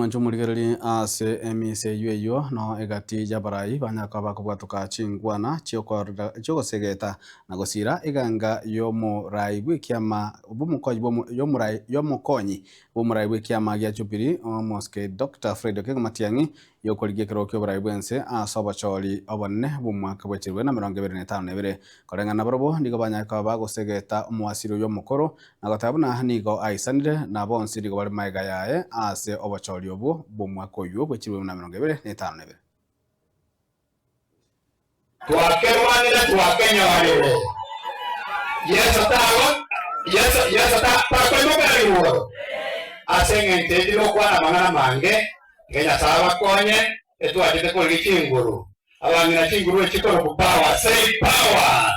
Mwanche omorigererie ase emisa eyio eyio no egati y'abarai banyare koba bakobwatoka chinkwana chi'ogosegeta na gosiira eganga y'omorai bw'ekiama bw'omokonyi bw'omorai y'omokonyi bw'omorai bw'ekiama gia Jubilee Omosike Doctor Fred Okengo Matiang'i y'okorigia ekerogo ki'oborai bw'ense ase obochori obonene bw'omwaka bwe chilifu 2052. Koreng'ana nabarabwo nigo banyare koba bagosegeta omowasiri oyio omokoro Na goteba buna nigo aisanire, na bonsi nigo bare magega yaye ase obochori obwo bw'omwaka oyio bwe chilifu 2052. Twakerwanire twakenyorire. Yeso tago Yeso Yeso ta takoimokera igoro. Ase eng'encho eye tigokwana amang'ana amange, tiga Nyasae abakonye, etwachete korigia chinguru. Abang'ina chinguru echi korokwa power, say power!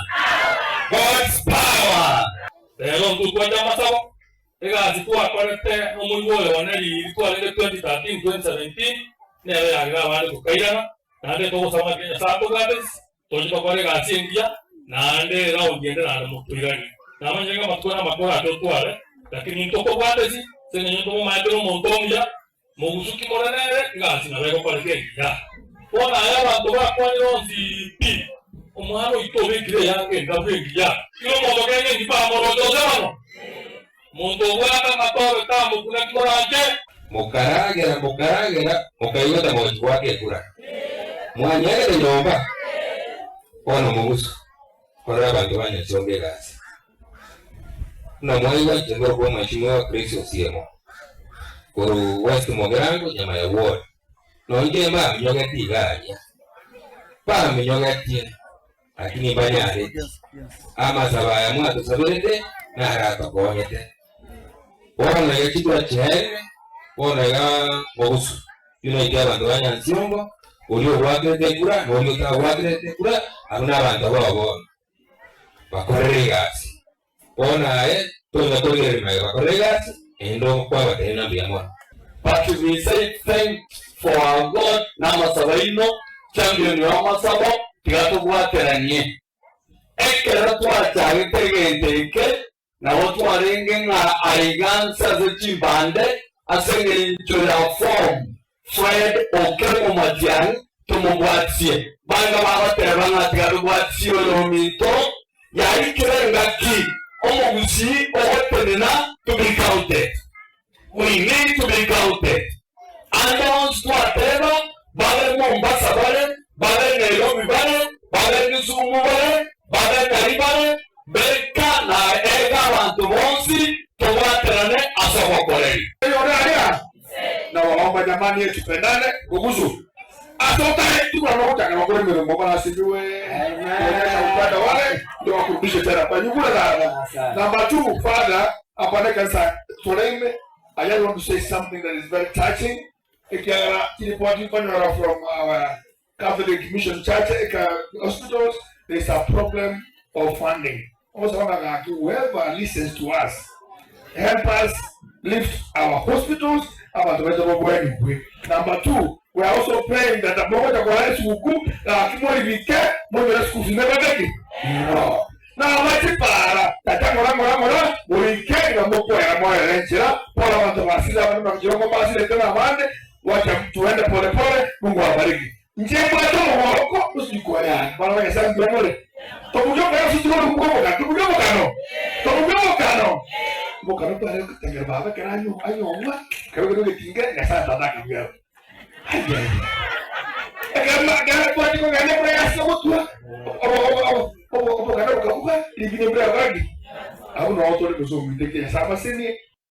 God's power! Rero intwe twanche amasabo, egasi twakorete nomoigwa oyo one riiri twarenge 2013, 2017, nero yagera abande tokairana, naende togosaba ng'a Nyasae atobwate ase, toche tokore egasi engiya, naende eraundi ende naende motoiranie. Namanyire ng'a amatuko namakoro ache otware, lakini intwe tobwate ase, ase eng'encho intwe momaete nomonto omuya, Mogusuki more nere, egasi nabo egokoreka engiya. Bono aye abanto bakwanire onsi pi, omwana oito obekire eyanga endabu engiya. Kera omonto kenge enki bamoroche ose bono? Monto obwate amatobe tamokuna ki moranche? Mokaragera, mokaragera, mokaigwa tamochi goaka ekura. Mwanyeagete nyomba? Bono mogusu, korera abanto ba Nyasiongo egasi. Buna mwaigwa inche ngorokwa omweshimiwa Chris Osiemo, korwa West Mugirango, Nyamaya Ward. Nonya inche mbaminyogeti iga aria, baaminyogetie, lakini mbanyareti. Amasabo aya mwatosaberete naro atokonyete. Bono iga chikura chiaerire, bono iga mogusu Unite abanto ba Nyansiongo, oria ogwakerete ekura na oria otagwakerete ekura, abwo nabanto bao bono. Bakorere egasi. Bono aye tonya korigereria magega bakorere egasi, naende okwabateebia ng'a mbuya mono. But we say thanks for our God namasabo aino, champion w'amasabo, tiga tobwateranie. Ekero twachagete egento eke, nabo twarenge ng'a aiga nse ase chimbande ase engencho ya form Fred Okengo Matiang'i tomobwatisie. Banga bagoteba ng'a tiga tobwatisie oyo ominto, yaikire engaki omogusii ogotenena to be counted. We need to be counted. Ande onsi twateba, babe Mombasa bare, babe Nairobi bare, babe Kisumu bare, babe ng'ai bare, beka na ega abanto bonsi tobwaterane ase ogokoreria. Oyore aria nabaomba jamani tupendane bugusu ase otari tibura nogochaka bakore emeremo barasibiwe kuonyesha upendo wale ndio wakurudishe tena kwa nyugura dada number two father apane kanisa toreme I just want to say something that is very touching ekiagera chiripoti nkonyora from our Catholic Mission Church eka hospitals there is a problem of funding Osaba gaki whoever listens to us help us lift our hospitals abanto baito babwenigwe. Number 2 we are also praying that mogocha kora esuguku gaki moribike monyore school fees nebate ki? No. Na abachipara tata ng'ora ng'ora ng'ora moike iga mokwera moerere enchera pole abanto basire abande makirongo mbasirete na abande wacha tuende pole pole Mungu awabariki. Inche mbwate omogoko osiko yane. Bana ba Nyasae mbuya more? Tobuge omokano gose tiga orubuge omokano? Tobuge omokano? Tobuge omokano? Omokano tware gotengera baba ekero anyo anyomwa, ekero kere egetinga, Nyasae tata akabuya. Aye. Ekero ma ekero twachia kogenda ekero yase gotwa, obo obo obo obo omokano bokabuga, ribina mbura yakora ki? Abwo noo tore gose ominto eke Nyasae abasenie.